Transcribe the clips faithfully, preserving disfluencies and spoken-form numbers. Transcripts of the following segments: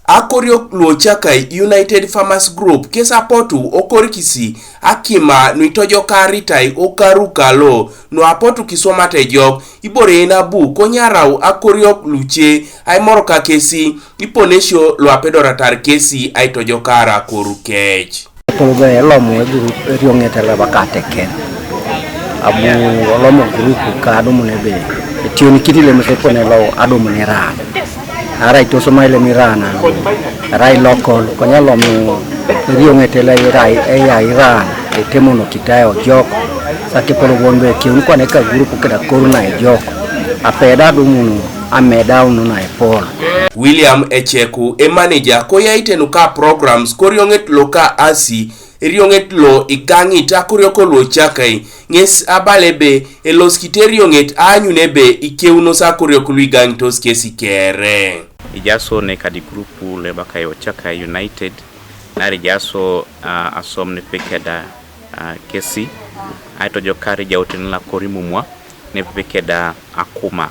Akoriok luochakai United Farmers Group kes apotu okorikisi akima nuitojokaritai okaru kalo nuapotu kiswamata ejok ibore nabu konyarau akoriok luce aimoroka kesi iponesio luapedoratar kesi aitojokara koru kech. Koro be elomo e group eriong'ete leba kateken. Amu olomo group ka adumu ne be etion kiti le mese pone lo adumu ne ran. Ara itosoma ile mirana. Ara ilokol konya lomo eriong'ete le ira eya iran. Etemo no kitayo jok. Sake koro won be kiun kwane ka group kida koruna e jok. Apeda adumu no ameda unu na epol. William Echeku e manager koyaitenu ka programs koriong'et lo ka asi eriong'et lo igang'it akoriok oluochakai ng'es abal ebe elos kite eriong'et aanyun ebe ikeunos akoriok luigang'itos kesi kere. Ijaso ne kadi grupu leba kayo chaka United nari jaso uh, asom ne pekeda uh, kesi aito jo kari jautin la korimumwa ne pekeda akuma.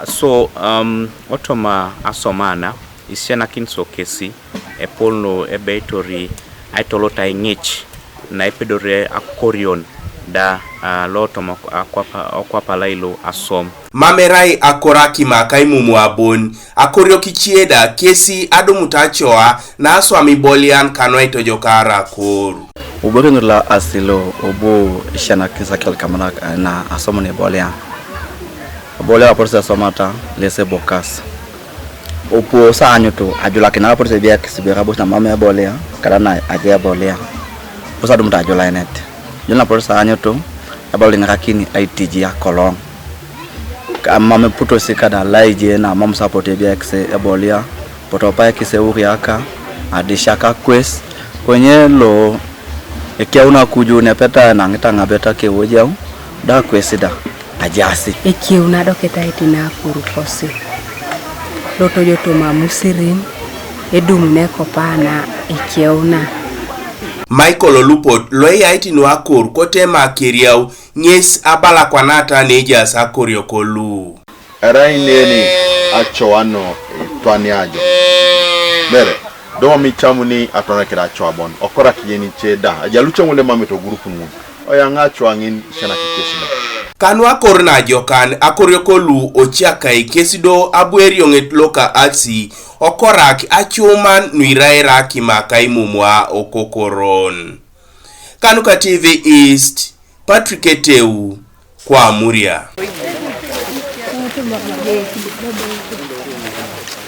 So um, otoma asomana isianakin so kesi epolno ebeitori aitolot aing'ich naipidore akorion da uh, lotom okwapalai lo asom. Mamerai akoraki maka imumu abon akorioki chieda kesi adumuta choa na aswami bolian kanwa itojokara koru. Ubekeng'it lo asilo obo isianakin sakel kamanak na asom ni bolian. Bolian aporsi asomata lese bokas. Opuo sa anyutu ajulakina aporsi biak sibira bos na mama ebolia kada na aje ebolia. Pusa dum ta ajula enet. Jula aporsi anyutu ebal dingakini aitiji akolong. Mama puto si kada laije na mama support biak se ebolia. Poto pa kise uriaka adishaka kwes. Konye lo ekiauna kuju nepeta na ngita ngabeta ke wojau da kwesida. Ajasi. Ekieu nadokita iti nakuru kosi. Loto jotoma musirin edum nekopana ekieu na. Michael Olupot loeya iti nuakor kotema keriau ng'es abalakwanata nejas akoriokolu. Erai neni acho ano twani ajo. Mere, domo mi chamu ni atwana kira acho abon. Okora kijeni che da. Ajalucho ngule mami to gurupu ngun. Oya ng'acho ang'in shana kikesina. Kanwa korna jokan akoriokolu ochiakai kesido abweri ong'et loka atsi okorak achuman nuiraera kimaka imumwa okokoron. Kanuka T V East, Patrick Eteu, kwa Muria.